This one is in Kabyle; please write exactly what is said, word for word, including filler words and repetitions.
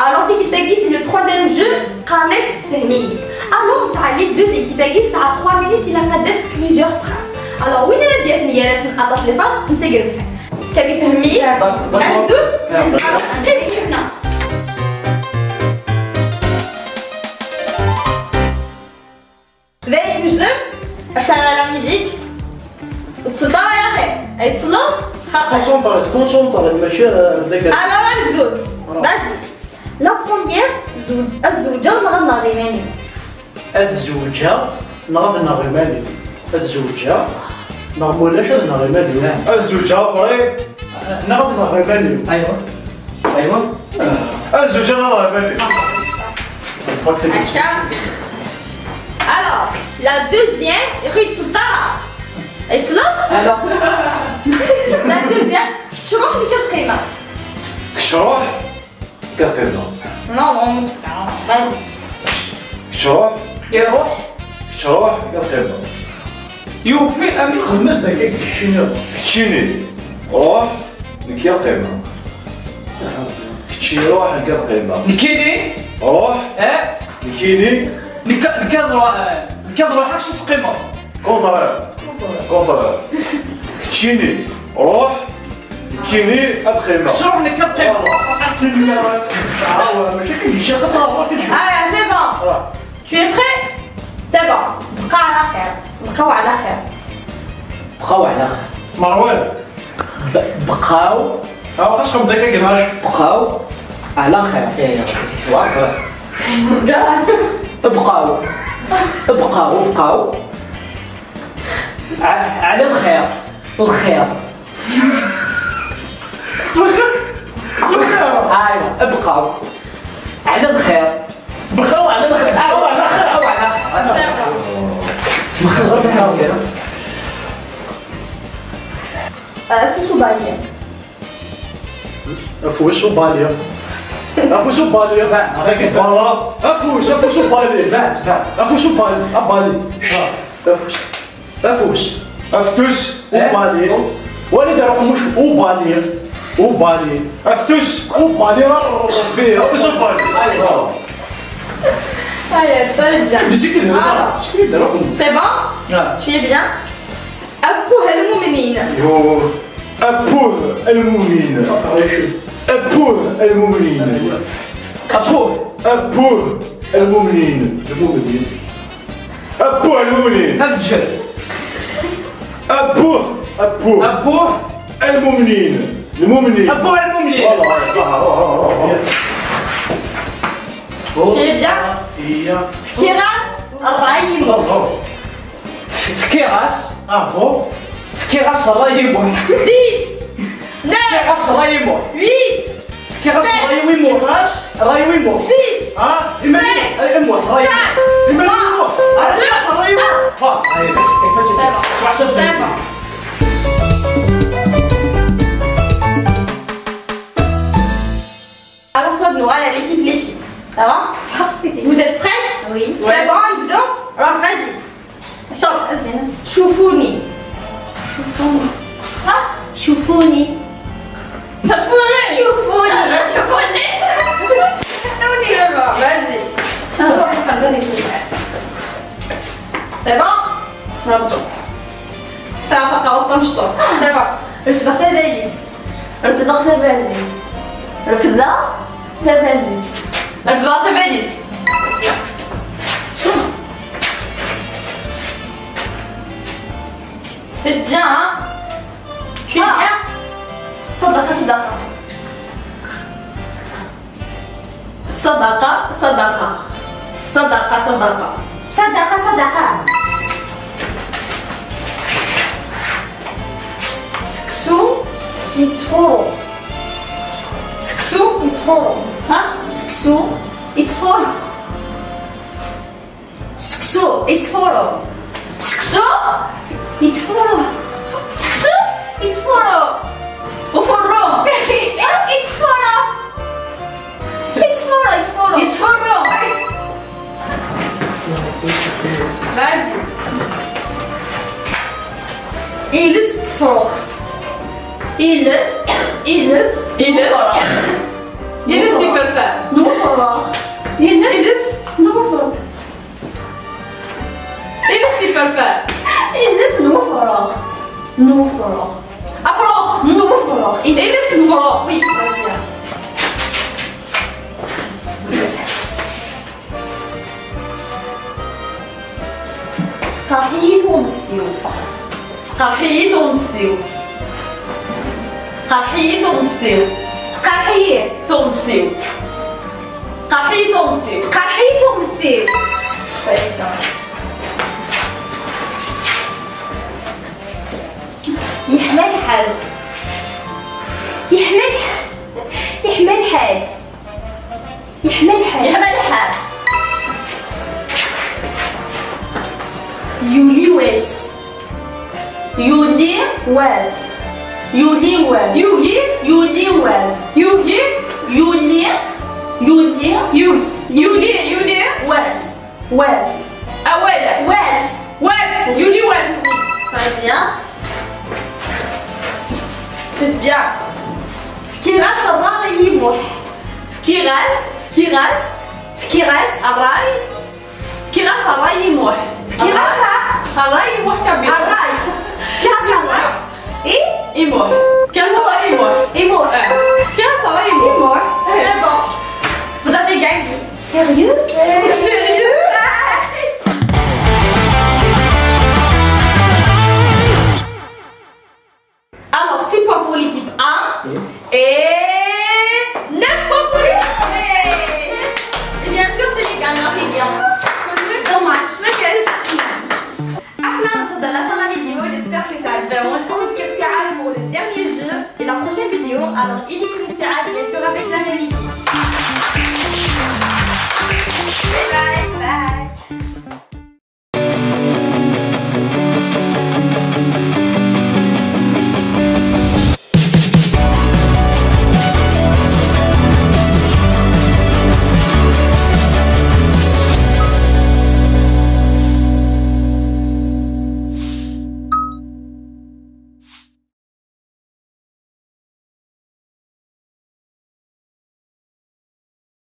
Alors, tikkelt-agi, c'est le troisième jeu, qqaren-as fehmi. Alors, nesɛa les deux équipes-agi, tesɛa trois minutes, ilaq ad d-taf plusieurs phrases. Alors, win ara d-yafen gar-asen aṭas les phrases, netta i irebḥen. Kan fehmi, d'accord, d'accord. Alors, qqim, qqim. Dayen, twejdem? Acḥal la musique? Ur tselleḍ ara, ya axi. Ay tselleḍ? Xaṭer. Concentré, concentré, mačči, euh, deg... Alors, ad nebdu. Voilà. Vas-y. La première, zewǧ-, ad zewǧeɣ neɣ ad nɣeɣ iman-iw? Ad zewǧeɣ neɣ ad nɣeɣ iman-iw? Ad zewǧeɣ neɣ mulac ad nɣeɣ iman-iw? Ad zewǧeɣ après neɣ ad nɣeɣ iman-iw? Aywa. Aywa. Ad zewǧeɣ neɣ ad nɣeɣ iman-iw? Aca. Alors, la deuxième, iɣ ur yettṣedda ara. Yettṣedda? Alors. La deuxième, kečč ruḥ, nekk ad qqimeɣ. Kečč ruḥ, nekk ad qqimeɣ. Non, non, non, vas-y. Kečč ruḥ. Iruḥ. Kečč ruḥ, nekk ad qqimeɣ. Yufi amek? Xdem-as d akka, keččini ruḥ. Keččini ruḥ, nekk ad qqimeɣ. Keččini ruḥ, nekk ad qqimeɣ. Nekkini? Ruḥ. Eh? Nekkini? Nekk, nekk ad ruḥ, eh, nekk ad ruḥeɣ, kečč ad teqqimeḍ. Contraire. Contraire. Keččini ruḥ, nekkini ad qqimeɣ. Kečč ruḥ, nekk ad qqimeɣ. Keččini ruḥ, mačči kan kečč ad truḥeḍ, kečč. Ah, c'est bon. Ruḥ. Tu es prêt? C'est bon. بقاو على خير. بقاو على خير. بقاو على خير. مروان. ب-، بقاو. أو خاصكم دقيقة كناش. بقاو على خير. إيه، إيه، إيه. بقاو. بقاو، بقاو. ع-، على الخير. الخير. الخير. أيوة، بقاو. على الخير. بقاو على الخير. بقاو على الخير. بقاو على الخير. Afus ubalya. Afus ubalya. Afus ubalya. Voilà. Afus, afus ubalya. Afus ubalya. Abalya. Afus. Afus. Aftus. Eh? Ubalya. Wali d aqemmuc ubalya. Ubalya. Aftus. Ubalya. Afus ubalya. Aywa. Allez, très bien. Alors, c'est bon? Ah. Tu es bien? Apuh المؤمنين. Apuh المؤمنين. Apuh المؤمنين. Apuh. Apuh المؤمنين. المؤمنين. Apuh المؤمنين. أبجل. Apuh. Apuh. Apuh. المؤمنين. المؤمنين. Apuh المؤمنين. Voilà, ouais, ça va. Tu es bien? Fkiɣ-as ṛṛay i Muḥ. Fkiɣ-as. Ah bon? Fkiɣ-as ṛṛay i Muḥ. Dix. Neuf. Fkiɣ-as ṛṛay i Muḥ. Huit. Fkiɣ-as ṛṛay i Muḥ. Ṛṛay i Muḥ. Six. Ah, i Muḥ. Ṛṛay i Muḥ. Quatre. Trois. Fkiɣ-as ṛṛay i Muḥ. Ah. Alors, soit de nous, allez, l'équipe, les filles. Ça va? Vous êtes prêtes? Oui. C'est bon, on y va? Alors, vas-y. Chante. شوفوني. شوفوني. ها؟ شوفوني. شوفوني. شوفوني. شوفوني. C'est bon, vas-y. C'est bon? نرجع. ساعة تقاوص مشطوح. C'est bon. Refdeɣ tabalizt. Refdeɣ tabalizt. Refdeɣ tabalizt. Refdeɣ tabalizt. C'est bien, hein? Tu es bien? صدقة، صدقة. صدقة، صدقة. صدقة، صدقة. صدقة، صدقة. سكسو يتفورو. سكسو يتفورو. ها؟ سكسو يتفورو. سكسو يتفورو. سكسو يتفورو. سكسو يتفورو. وفورو. يتفورو. يتفورو، يتفورو. يتفورو. Vas-y. إلس فروخ. إلس، إلس. إلس. إلس يفرفر. Iles n ufrux. Iles iferfan. Iles n ufrux. N ufrux. Afrux. N ufrux. Iles n ufrux. Oui, très bien. Tqerḥ-iyi tuɣmest-iw. Tqerḥ-iyi tuɣmest-iw. Tqerḥ-iyi tuɣmest-iw. Tqerḥ-iyi tuɣmest-iw. Tqerḥ-iyi tuɣmest-iw. Tqerḥ-iyi tuɣmest-iw. Yeḥma lḥal. Yeḥma lḥal. Yeḥma lḥal. Yeḥma lḥal. Yeḥma lḥal. Yuli wass. Yuli wass. Yuli wass. Yugi. Yuli wass. Yugi. Yuli. Yuli. Yu-, yuli, yuli. Wass. Wass. Awal. Wass. Wass. Yuli wass. Très bien. C'est bien. Fkiɣ-as ṛṛay i Muḥ. Fkiɣ-as, fkiɣ-as, fkiɣ-as ṛṛay. Fkiɣ-as ṛṛay i Muḥ. Fkiɣ-as ṛṛay i Muḥ Kabir. Ṛṛay. Fkiɣ-as ṛṛay. I? I Muḥ. Fkiɣ-as ṛṛay i Muḥ. I Muḥ. Eh. Fkiɣ-as ṛṛay i Muḥ. I Muḥ. C'est bon. Vous avez gagné. Sérieux?